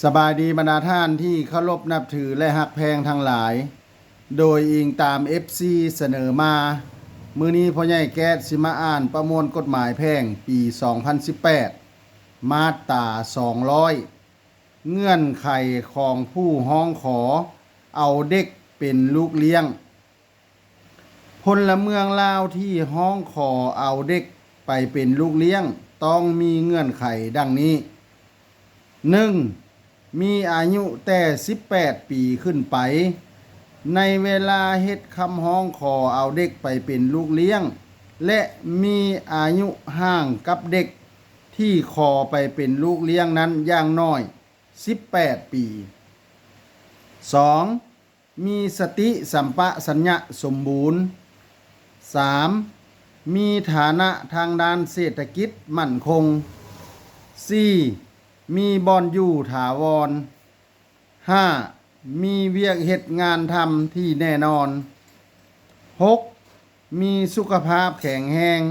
ສະບາຍດີບັນດາທ່ານທີ່ເຄົາລົບນັບຖື ແລະ ຮັກແພງທັງຫຼາຍ. ໂດຍອີງຕາມເອັຟຊີສະເໜີມາ, ມື້ນີ້ພໍ່ໃຫຍ່ແກ້ດຊິມາອ່ານປະມວນກົດໝາຍແພ່ງປີສອງພັນສິບແປດ ມາດຕາສອງຮ້ອຍ ເງື່ອນໄຂຂອງຜູ້ຮ້ອງຂໍເອົາເດັກເປັນລູກລ້ຽງ. ພົນລະເມືອງລາວທີ່ຮ້ອງຂໍເອົາເດັກໄປເປັນລູກລ້ຽງ ຕ້ອງມີເງື່ອນໄຂດັ່ງນີ້: ໜຶ່ງ ມີອາຍຸແຕ່ສິບແປດປີຂຶ້ນໄປ ໃນເວລາເຮັດຄຳຮ້ອງຂໍເອົາເດັກໄປເປັນລູກລ້ຽງ ແລະ ມີອາຍຸຫ່າງກັບເດັກທີ່ຂໍໄປເປັນລູກລ້ຽງນັ້ນຢ່າງໜ້ອຍສິບແປດປີ. ສອງ ມີສະຕິສຳປະສັນຍະສົມບູນ. ສາມ ມີຖານະທາງດ້ານເສດຖະກິດໝັ້ນຄົງ. ສີ່ ມີບ່ອນຢູ່ຖາວອນ. ຫ້າ ມີວຽກເຮັດງານທຳທີ່ແນ່ນອນ. ຫົກ ມີສຸຂະພາບແຂງແຮງ,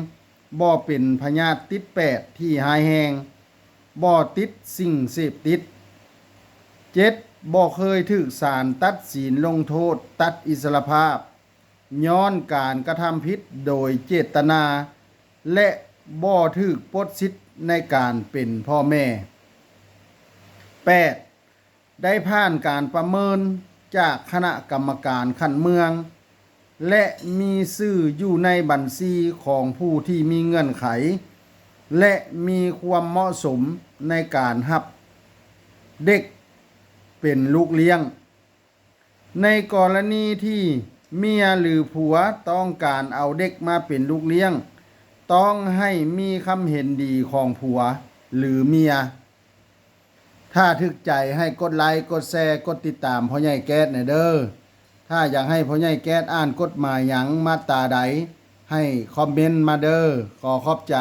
ບໍ່ເປັນພະຍາດຕິດແປດທີ່ຮ້າຍແຮງ, ບໍ່ຕິດສິ່ງເສບຕິດ. ເຈັດ ບໍ່ເຄີຍຖືກສານຕັດສິນລົງໂທດຕັດອິດສະຫຼະພາບ ຍ້ອນການກະທຳຜິດໂດຍເຈດຕະນາ ແລະ ບໍ່ຖືກປົດສິດໃນການເປັນພໍ່ແມ່. ແປດ ໄດ້ຜ່ານການປະເມີນຈາກຄະນະກຳມະການຂັ້ນເມືອງ ແລະ ມີຊື່ຢູ່ໃນບັນຊີຂອງຜູ້ທີ່ມີເງື່ອນໄຂ ແລະ ມີຄວາມເໝາະສົມໃນການຮັບເດັກເປັນລູກລ້ຽງ. ໃນກໍລະນີທີ່ເມຍ ຫຼື ຜົວຕ້ອງການເອົາເດັກມາເປັນລູກລ້ຽງ, ຕ້ອງໃຫ້ມີຄຳເຫັນດີຂອງຜົວ ຫຼື ເມຍ. ຖ້າຖືກໃຈໃຫ້ກົດໄລ, ກົດແຊ, ກົດຕິດຕາມພໍ່ໃຫຍ່ແກ້ດແດ່ເດີ້. ຖ້າຢາກໃຫ້ພໍ່ໃຫຍ່ແກ້ດອ່ານກົດໝາຍຫຍັງ ມາດຕາໃດ ໃຫ້ຄອມເມັນມາເດີ້. ຂໍຂອບໃຈ.